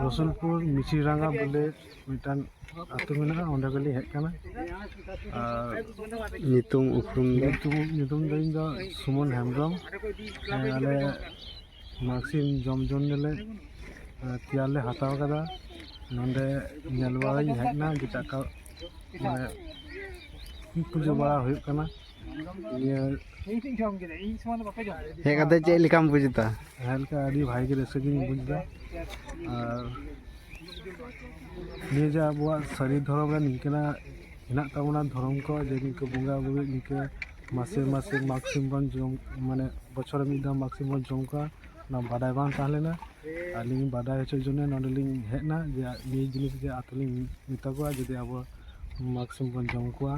ᱨᱚᱥᱩᱞᱯᱩᱨ ᱢᱤᱪᱷᱤᱨᱟᱸᱜᱟ ᱵᱚᱞᱮ ᱢᱤᱫᱴᱟᱝ ᱟᱹᱛᱩ ᱢᱮᱱᱟᱜᱼᱟ, ᱚᱸᱰᱮ ᱜᱮᱞᱤᱧ ᱦᱮᱡ ᱟᱠᱟᱱᱟ᱾ ᱟᱨ ᱧᱩᱛᱩᱢ ᱩᱯᱨᱩᱢ ᱫᱚ? ᱧᱩᱛᱩᱢ, ᱧᱩᱛᱩᱢ ᱫᱚ ᱤᱧ ᱫᱚ ᱥᱩᱢᱚᱱ ᱦᱮᱢᱵᱨᱚᱢ᱾ ᱦᱮᱸ, ᱟᱞᱮ ᱢᱟᱜᱽᱥᱤᱢ ᱡᱚᱢ ᱡᱚᱢ ᱜᱮᱞᱮ, ᱮᱸ, ᱛᱮᱭᱟᱨ ᱞᱮ ᱦᱟᱛᱟᱣ ᱠᱟᱫᱟ᱾ ᱱᱚᱸᱰᱮ ᱧᱮᱞ ᱵᱟᱲᱟᱧ ᱦᱮᱡ ᱮᱱᱟ ᱡᱮ ᱪᱟᱠᱟ, ᱢᱟᱱᱮ, ᱯᱩᱡᱟᱹ ᱵᱟᱲᱟ ᱦᱩᱭᱩᱜ ᱠᱟᱱᱟ᱾ ᱱᱤᱭᱟᱹ ᱦᱮᱡ ᱠᱟᱛᱮ ᱪᱮᱫ ᱞᱮᱠᱟᱢ ᱵᱩᱡᱽ ᱮᱫᱟ? ᱦᱮᱡ ᱞᱮᱠᱟ ᱟᱹᱰᱤ ᱵᱷᱟᱜᱮ ᱜᱮ ᱨᱟᱹᱥᱠᱟᱹ ᱜᱤᱧ ᱵᱩᱡᱽ ᱮᱫᱟ᱾ ᱟᱨ ᱱᱤᱭᱟᱹ ᱡᱮ ᱟᱵᱚᱣᱟᱜ ᱥᱟᱹᱨᱤ ᱫᱷᱚᱨᱚᱢ ᱨᱮ ᱱᱤᱝᱠᱟᱹᱱᱟᱜ ᱦᱮᱱᱟᱜ ᱛᱟᱵᱚᱱᱟ ᱫᱷᱚᱨᱚᱢ ᱠᱚ, ᱡᱮ ᱱᱤᱝᱠᱟᱹ ᱵᱚᱸᱜᱟ ᱵᱩᱨᱩ, ᱱᱤᱝᱠᱟᱹ ᱢᱟᱥᱮ ᱢᱟᱥᱮ ᱢᱟᱜᱽ ᱥᱤᱢ ᱵᱚᱱ ᱡᱚᱢ, ᱢᱟᱱᱮ ᱵᱚᱪᱷᱚᱨ ᱨᱮ ᱢᱤᱫ ᱫᱷᱟᱣ ᱢᱟᱜᱽ ᱥᱤᱢ ᱵᱚᱱ ᱡᱚᱢ ᱠᱚᱣᱟ, ᱚᱱᱟ ᱵᱟᱰᱟᱭ ᱵᱟᱝ ᱛᱟᱦᱮᱸ ᱞᱮᱱᱟ᱾ ᱟᱹᱞᱤᱧ ᱵᱟᱰᱟᱭ ᱦᱚᱪᱚ ᱡᱚᱱᱱᱮ ᱱᱚᱰᱮ ᱞᱤᱧ ᱦᱮᱡ ᱮᱱᱟ ᱡᱮ ᱱᱤᱭᱟᱹ ᱡᱤᱱᱤᱥ ᱡᱮ ᱟᱛᱳ ᱞᱤᱧ ᱢᱮᱛᱟ ᱠᱚᱣᱟ, ᱡᱩᱫᱤ ᱟᱵᱚ ᱢᱟᱜᱽ ᱥᱤᱢ ᱵᱚᱱ ᱡᱚᱢ ᱠᱚᱣᱟ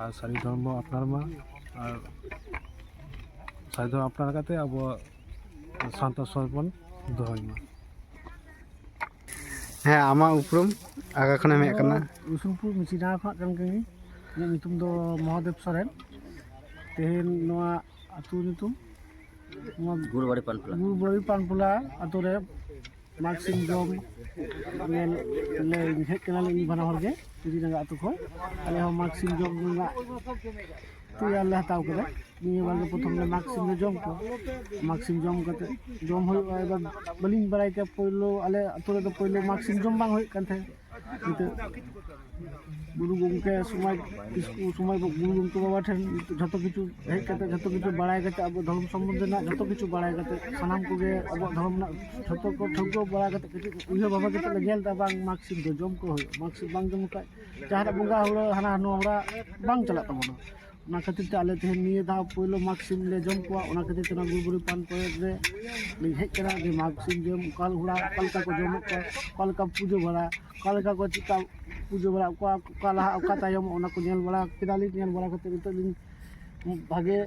ᱟᱨ ᱥᱟᱹᱨᱤ ᱫᱷᱚᱨᱚᱢ ᱵᱚᱱ ᱟᱯᱱᱟᱨ ᱢᱟ, ᱟᱨ ᱥᱟᱹᱨᱤ ᱫᱷᱚᱨᱚᱢ ᱟᱯᱱᱟᱨ ᱠᱟᱛᱮ ᱟᱵᱚ ᱥᱟᱶᱛᱟ ᱥᱚᱢᱟᱡᱽ ᱵᱚᱱ ᱫᱚᱦᱚᱭ ᱢᱟ᱾ ᱦᱮᱸ, ᱟᱢᱟᱜ ᱩᱯᱨᱩᱢ, ᱚᱠᱟ ᱠᱷᱚᱱᱮᱢ ᱦᱮᱡ ᱟᱠᱟᱱᱟ? ᱨᱚᱥᱩᱞᱯᱩᱨ ᱢᱤᱪᱷᱤᱰᱟᱸᱜᱟ ᱠᱷᱚᱱᱟᱜ ᱠᱟᱱ ᱠᱟᱹᱱᱟᱹᱧ᱾ ᱤᱧᱟᱹᱜ ᱧᱩᱛᱩᱢ ᱫᱚ ᱢᱚᱦᱟᱫᱮᱵ ᱥᱚᱨᱮᱱ᱾ ᱛᱮᱦᱮᱧ ᱱᱚᱣᱟ ᱟᱹᱛᱩ ᱧᱩᱛᱩᱢ ᱱᱚᱣᱟ ᱜᱩᱲᱵᱟᱲᱤ ᱯᱟᱱᱯᱩᱞᱟ᱾ ᱜᱩᱲᱵᱟᱲᱤ ᱯᱟᱱᱯᱩᱞᱟ ᱟᱹᱛᱩ ᱨᱮ ᱢᱟᱜᱽ ᱥᱤᱢ ᱡᱚᱢ ᱧᱮᱞ ᱞᱮ ᱦᱮᱡ ᱠᱟᱱᱟᱞᱮ, ᱤᱧ ᱵᱟᱱᱟ ᱦᱚᱲ ᱜᱮ ᱡᱩᱫᱤ ᱨᱮᱸᱜᱟ ᱟᱹᱛᱩ ᱠᱷᱚᱱ᱾ ᱟᱞᱮ ᱦᱚᱸ ᱢᱟᱜᱽ ᱥᱤᱢ ᱡᱚᱢ ᱨᱮᱱᱟᱜ ᱛᱮᱭᱟᱨ ᱞᱮ ᱦᱟᱛᱟᱣ ᱠᱮᱫᱟ᱾ ᱱᱤᱭᱟᱹ ᱵᱟᱨ ᱫᱚ ᱯᱨᱚᱛᱷᱚᱢ ᱞᱮ ᱢᱟᱜᱽ ᱥᱤᱢ ᱞᱮ ᱡᱚᱢ ᱠᱚᱣᱟ᱾ ᱢᱟᱜᱽ ᱥᱤᱢ ᱡᱚᱢ ᱠᱟᱛᱮ ᱡᱚᱢ ᱦᱩᱭᱩᱜᱼᱟ᱾ ᱮᱵᱟᱨ ᱵᱟᱹᱞᱤᱧ ᱵᱟᱲᱟᱭ ᱠᱮᱭᱟ, ᱯᱳᱭᱞᱳ ᱟᱞᱮ ᱟᱹᱛᱩ ᱨᱮᱫᱚ ᱯᱳᱭᱞᱳ ᱢᱟᱜᱽ ᱥᱤᱢ ᱡᱚᱢ ᱵᱟᱝ ᱦᱩᱭᱩᱜ ᱠᱟᱱ ᱛᱟᱦᱮᱸᱫ᱾ ᱱᱤᱛᱚᱜ ᱜᱩᱨᱩ ᱜᱚᱢᱠᱮ ᱥᱚᱢᱟᱡᱽ ᱥᱠᱩᱞ ᱥᱚᱢᱟᱡᱽ ᱜᱩᱨᱩ ᱜᱚᱢᱠᱮ ᱵᱟᱵᱟ ᱴᱷᱮᱱ ᱡᱷᱚᱛᱚ ᱠᱤᱪᱷᱩ ᱦᱮᱡ ᱠᱟᱛᱮ, ᱡᱷᱚᱛᱚ ᱠᱤᱪᱷᱩ ᱵᱟᱲᱟᱭ ᱠᱟᱛᱮ, ᱟᱵᱚ ᱫᱷᱚᱨᱚᱢ ᱥᱚᱢᱵᱚᱱᱫᱷᱮ ᱨᱮᱱᱟᱜ ᱡᱷᱚᱛᱚ ᱠᱤᱪᱷᱩ ᱵᱟᱲᱟᱭ ᱠᱟᱛᱮ, ᱥᱟᱱᱟᱢ ᱠᱚᱜᱮ ᱟᱵᱚᱣᱟᱜ ᱫᱷᱚᱨᱚᱢ ᱨᱮᱱᱟᱜ ᱡᱷᱚᱛᱚ ᱠᱚ ᱴᱷᱟᱹᱣᱠᱟᱹ ᱵᱟᱲᱟ ᱠᱟᱛᱮ, ᱠᱟᱹᱴᱤᱡ ᱩᱭᱦᱟᱹᱨ ᱵᱷᱟᱵᱽᱱᱟ ᱠᱟᱛᱮ ᱞᱮ ᱧᱮᱞ ᱮᱫᱟ, ᱵᱟᱝ ᱢᱟᱜᱽ ᱥᱤᱢ ᱫᱚ ᱡᱚᱢ ᱠᱚ ᱦᱩᱭᱩᱜᱼᱟ, ᱢᱟᱜᱽ ᱥᱤᱢ ᱵᱟᱝ ᱡᱚᱢ ᱞᱮᱠᱷᱟᱡ ᱡᱟᱦᱟᱱᱟᱜ ᱵᱚᱸᱜᱟ ᱦᱩᱲᱟᱹ ᱦᱟᱱᱟ ᱱᱚᱣᱟ ᱦᱩᱲᱟᱹ ᱵᱟᱝ ᱪᱟᱞᱟᱜ ᱛᱟᱵᱚᱱᱟ᱾ ᱚᱱᱟ ᱠᱷᱟᱹᱛᱤᱨ ᱛᱮ ᱟᱞᱮ ᱛᱮᱦᱮᱧ ᱱᱤᱭᱟᱹ ᱫᱷᱟᱣ ᱯᱳᱭᱞᱳ ᱢᱟᱜᱽ ᱥᱤᱢ ᱞᱮ ᱡᱚᱢ ᱠᱚᱣᱟ᱾ ᱚᱱᱟ ᱠᱷᱟᱹᱛᱤᱨ ᱛᱮ ᱱᱚᱣᱟ ᱜᱩᱨᱩ ᱵᱩᱨᱩ ᱯᱟᱱ ᱯᱚᱨᱚᱵᱽ ᱨᱮ ᱞᱤᱧ ᱦᱮᱡ ᱠᱟᱱᱟ ᱡᱮ ᱢᱟᱜᱽ ᱥᱤᱢ ᱡᱚᱢ ᱚᱠᱟ ᱦᱩᱲᱟ ᱚᱠᱟ ᱞᱮᱠᱟ ᱠᱚ ᱡᱚᱢᱮᱫ ᱠᱚᱣᱟ, ᱚᱠᱟ ᱞᱮᱠᱟ ᱯᱩᱡᱟᱹ ᱵᱟᱲᱟ, ᱚᱠᱟ ᱞᱮᱠᱟ ᱠᱚ ᱪᱮᱫᱠᱟ ᱯᱩᱡᱟᱹ ᱵᱟᱲᱟ, ᱚᱠᱟ ᱚᱠᱟ ᱞᱟᱦᱟ ᱚᱠᱟ ᱛᱟᱭᱚᱢ, ᱚᱱᱟ ᱠᱚ ᱧᱮᱞ ᱵᱟᱲᱟ ᱠᱮᱫᱟᱞᱤᱧ᱾ ᱧᱮᱞ ᱵᱟᱲᱟ ᱠᱟᱛᱮ ᱱᱤᱛᱚᱜ ᱞᱤᱧ ᱵᱷᱟᱜᱮ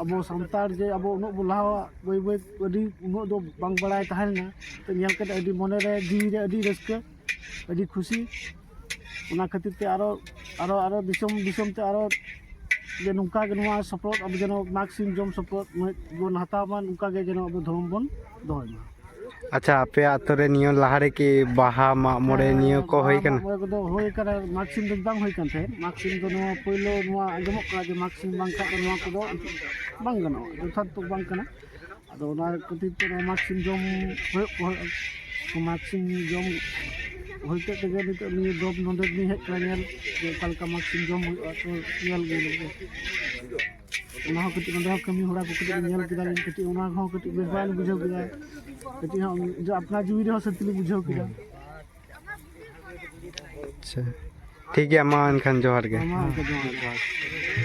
ᱟᱵᱚ ᱥᱟᱱᱛᱟᱲ ᱡᱮ ᱟᱵᱚ ᱩᱱᱟᱹᱜ ᱵᱚ ᱞᱟᱦᱟᱣᱟ, ᱵᱟᱹᱭ ᱵᱟᱹᱭ ᱟᱹᱰᱤ ᱩᱱᱟᱹᱜ ᱫᱚ ᱵᱟᱝ ᱵᱟᱲᱟᱭ ᱛᱟᱦᱮᱸ ᱞᱮᱱᱟ᱾ ᱛᱚ ᱧᱮᱞ ᱠᱟᱛᱮ ᱟᱹᱰᱤ ᱢᱚᱱᱮᱨᱮ ᱡᱤᱣᱤᱨᱮ ᱟᱹᱰᱤ ᱨᱟᱹᱥᱠᱟᱹ, ᱟᱹᱰᱤ ᱠᱷᱩᱥᱤ᱾ ᱚᱱᱟ ᱠᱷᱟᱹᱛᱤᱨ ᱛᱮ ᱟᱨᱚ ᱟᱨᱚ ᱟᱨᱚ ᱫᱤᱥᱚᱢ ᱫᱤᱥᱚᱢ ᱛᱮ ᱟᱨᱚ ᱡᱮ ᱱᱚᱝᱠᱟ ᱜᱮ ᱱᱚᱣᱟ ᱥᱚᱯᱚᱦᱚᱫ ᱟᱵᱚ ᱡᱮᱱᱚ ᱢᱟᱜᱽ ᱥᱤᱢ ᱡᱚᱢ ᱥᱚᱯᱚᱦᱚᱫ ᱵᱚᱱ ᱦᱟᱛᱟᱣ ᱢᱟ, ᱱᱚᱝᱠᱟ ᱜᱮ ᱡᱮᱱᱚ ᱟᱵᱚ ᱫᱷᱚᱨᱚᱢ ᱵᱚᱱ ᱫᱚᱦᱚᱭ ᱢᱟ᱾ ᱟᱪᱪᱷᱟ, ᱟᱯᱮ ᱟᱛᱳ ᱨᱮ ᱱᱤᱭᱟᱹ ᱞᱟᱦᱟ ᱨᱮᱠᱤ ᱵᱟᱦᱟ ᱢᱟᱜ ᱢᱚᱬᱮ ᱦᱮᱸ, ᱱᱤᱭᱟᱹ ᱠᱚ ᱵᱟᱦᱟ ᱦᱩᱭ ᱠᱟᱱᱟ? ᱢᱟᱜ ᱢᱚᱬᱮ ᱠᱚᱫᱚ ᱦᱩᱭ ᱠᱟᱱᱟ, ᱢᱟᱜᱽ ᱥᱤᱢ ᱫᱚ ᱵᱟᱝ ᱦᱩᱭ ᱠᱟᱱ ᱛᱟᱦᱮᱸᱫ᱾ ᱢᱟᱜᱽ ᱥᱤᱢ ᱫᱚ ᱱᱚᱣᱟ ᱯᱳᱭᱞᱳ ᱱᱚᱣᱟ ᱟᱸᱡᱚᱢᱚᱜ ᱠᱟᱱᱟ ᱡᱮ ᱢᱟᱜᱽ ᱥᱤᱢ ᱵᱟᱝ ᱠᱷᱟᱱ ᱫᱚ ᱱᱚᱣᱟ ᱠᱚᱫᱚ ᱵᱟᱝ ᱜᱟᱱᱚᱜᱼᱟ, ᱡᱚᱛᱷᱟᱛ ᱫᱚ ᱵᱟᱝ ᱠᱟᱱᱟ᱾ ᱟᱫᱚ ᱚᱱᱟ ᱠᱷᱟᱹᱛᱤᱨ ᱛᱮ ᱱᱚᱣᱟ ᱢᱟᱜᱽ ᱥᱤᱢ ᱡᱚᱢ ᱦᱩᱭᱩᱜ ᱠᱚ ᱦᱩᱭᱩᱜᱼᱟ᱾ ᱢᱟᱜᱽ ᱥᱤᱢ ᱡᱚᱢ ᱦᱚᱛᱮᱡ ᱛᱮᱜᱮ ᱱᱤᱛᱚᱜ ᱱᱤᱭᱟᱹ ᱫᱚ ᱱᱚᱰᱮ ᱞᱤᱧ ᱦᱮᱡ ᱠᱟᱱᱟ ᱧᱮᱞ ᱡᱮ ᱚᱠᱟ ᱞᱮᱠᱟ ᱢᱟᱜᱽ ᱥᱤᱢ ᱡᱚᱢ ᱦᱩᱭᱩᱜᱼᱟ, ᱛᱚ ᱧᱮᱞ ᱜᱮ ᱦᱩᱭᱩᱜᱼᱟ᱾ ᱚᱱᱟ ᱦᱚᱸ ᱠᱟᱹᱴᱤᱡ ᱱᱚᱰᱮ ᱦᱚᱸ ᱠᱟᱹᱢᱤ ᱦᱚᱨᱟ ᱠᱚ ᱠᱟᱹᱴᱤᱡ ᱞᱤᱧ ᱧᱮᱞ ᱠᱮᱫᱟ ᱞᱤᱧ, ᱠᱟᱹᱴᱤᱡ ᱚᱱᱟ ᱦᱚᱸ ᱠᱟᱹᱴᱤᱡ ᱵᱮᱥ ᱵᱟᱝ ᱞᱤᱧ ᱵᱩᱡᱷᱟᱹᱣ ᱠᱮᱫᱟ, ᱠᱟᱹᱴᱤᱡ ᱦᱚᱸ ᱡᱮ ᱟᱯᱱᱟᱨ ᱡᱤᱣᱤ ᱨᱮᱦᱚᱸ ᱥᱟᱹᱱᱛᱤ ᱞᱤᱧ ᱵᱩᱡᱷᱟᱹᱣ ᱠᱮᱫᱟ᱾ ᱟᱪᱪᱷᱟ, ᱴᱷᱤᱠ ᱜᱮᱭᱟ, ᱢᱟ ᱮᱱᱠᱷᱟᱱ ᱡᱚᱦᱟᱨ ᱜᱮ᱾ ᱢᱟ ᱜᱚᱢᱠᱮ, ᱡᱚᱦᱟᱨ ᱜᱮ᱾